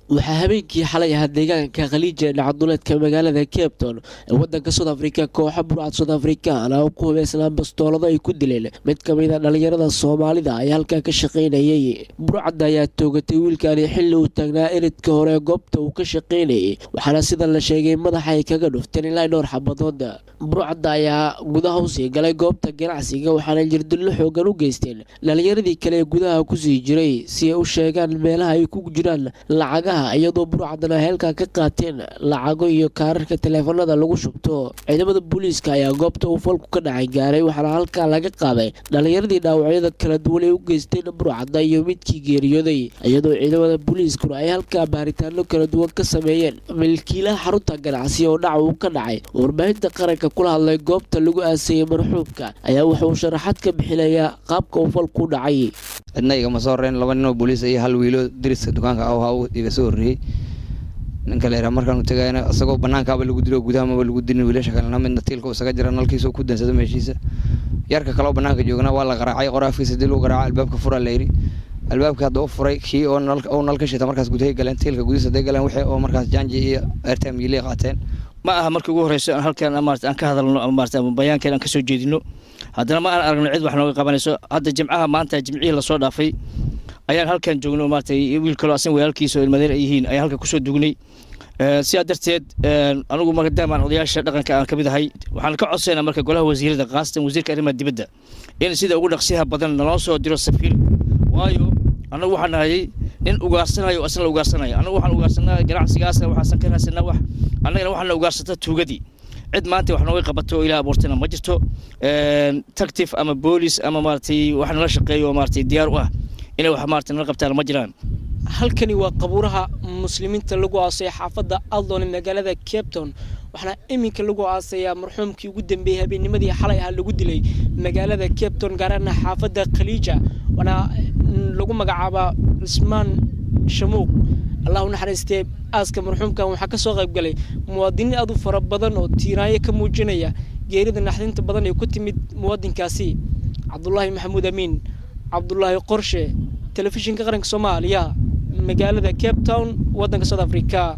Waxaa habeenkii xalay ahaa deegaanka Khaliija ee dhacduleedka magaalada Cape Town ee wadanka South Africa kooxo burcad South African oo ku hubeysnaa bastoolado ay ku dileen mid ka mid a dhalinyarada Soomaalida ay halkaa ka shaqaynayay. Burcadda ayaa toogatay wiilkani xilli uu taagnaa eridka hore ee goobta uu ka shaqaynayay, waxaana sida la sheegay madaxa ay kaga dhufteen ilaa dhowr xabadood. Burcadda ayaa gudaha usii galay goobta ganacsiga, waxaana jirdillo xoogan u geysteen dhalinyaradii kale ee gudaha kusii jiray si ay u sheegaan meelaha ay ku jiraan lacagaha, iyadoo burcadana heelkaa ka qaateen lacago iyo kaararka taleefanada lagu shubto. Ciidamada booliiska ayaa goobta uu falku ka dhacay gaaray, waxaana halkaa laga qaaday dhalinyaradii dhaawacyada kala duwan ay u geysteen burcadda iyo midkii geeriyooday, iyadoo ciidamada booliiskuna ay halkaa baaritaano kala duwan ka sameeyeen. Milkiilaha xarunta ganacsi oo dhac uu ka dhacay warbaahinta qaranka kula hadlay goobta lagu aasayay marxuumka ayaa wuxuu sharaxaad ka bixinayaa qaabka uu falku dhacay. Cidna igama soo horreyn, laba ninoo booliis iyo hal wiilo deriska dukaanka ahaa iga soo horreeyey. Ninka la yidhaha markaan u tagayna, isagoo banaankaaba lagu dilo, gudaha maba lagu dilin. Wiilasha kalena midna tiilka isaga jira, nalkiisa ku dansado meeshiisa. Yarka kaloo banaanka joogna waa la qaraacay, qoraafkiisa dil u garaacay. Albaabka fura la yidhi, albaabka hadda u furay kii oo nal oo nal ka shita. Markaas gudahay galeen, tiilka gudihiisa haday galeen, wixii oo markaas janji iyo airtime yilay qaateen. Ma aha markii ugu horeyso aan halkan maarata aan ka hadalno ama maarata bayaankeen aan kasoo jeedino, haddana ma aan aragno cid wax nooga qabanayso. Hadda Jimcaha maanta, Jimcihii lasoo dhaafay, ayaan halkan joogno, maaratay wiil kaloo asan walaalkiisa oo ilmadeer ay yihiin ayaan halkan kusoo dugnay. Sidaa darteed anigu maadaamaan odayaasha dhaqanka aan ka mid ahay, waxaan ka codsaynaa marka golaha wasiirada, khaasatan wasiirka arrimaha dibadda, in sida ugu dhaqsiyaha badan naloo soo diro safiir. Waayo, annagu waxaan nahay nin ugaarsanayo, asna la ugaarsanaya. Annagu waxaan ugaarsanaa ganacsigaasna, waxaasan ka raadsanaa wax, annagana waxaan la ugaarsata tuugadii. Cid maanta wax nooga qabato oo Ilaah abuurtana ma jirto, tactif ama boolis ama maaratay wax nala shaqeeyo oo maaratay diyaar u ah inay wax maarata nala qabtaan ma jiraan. Halkani waa qabuuraha Muslimiinta lagu aasay xaafadda Aldon ee magaalada Cape Town, waxaana iminka lagu aasayaa marxuumkii ugu dambeeyey habeennimadii xalay ahaa lagu dilay magaalada Cape Town, gaar ahaan xaafadda Khaliija, waana lagu magacaabaa Cismaan Shamuuq, Allah u naxariistee. Aaska marxuumkan waxaa kasoo qayb galay muwaadiniin aad u fara badan oo tiiraanyo ka muujinaya geerida naxdinta badan ee ku timid muwaadinkaasi. Cabdulaahi Maxamuud Amiin, Cabdulaahi Qorshe, Telefishinka Qaranka Soomaaliya, magaalada Cape Town, waddanka South Africa.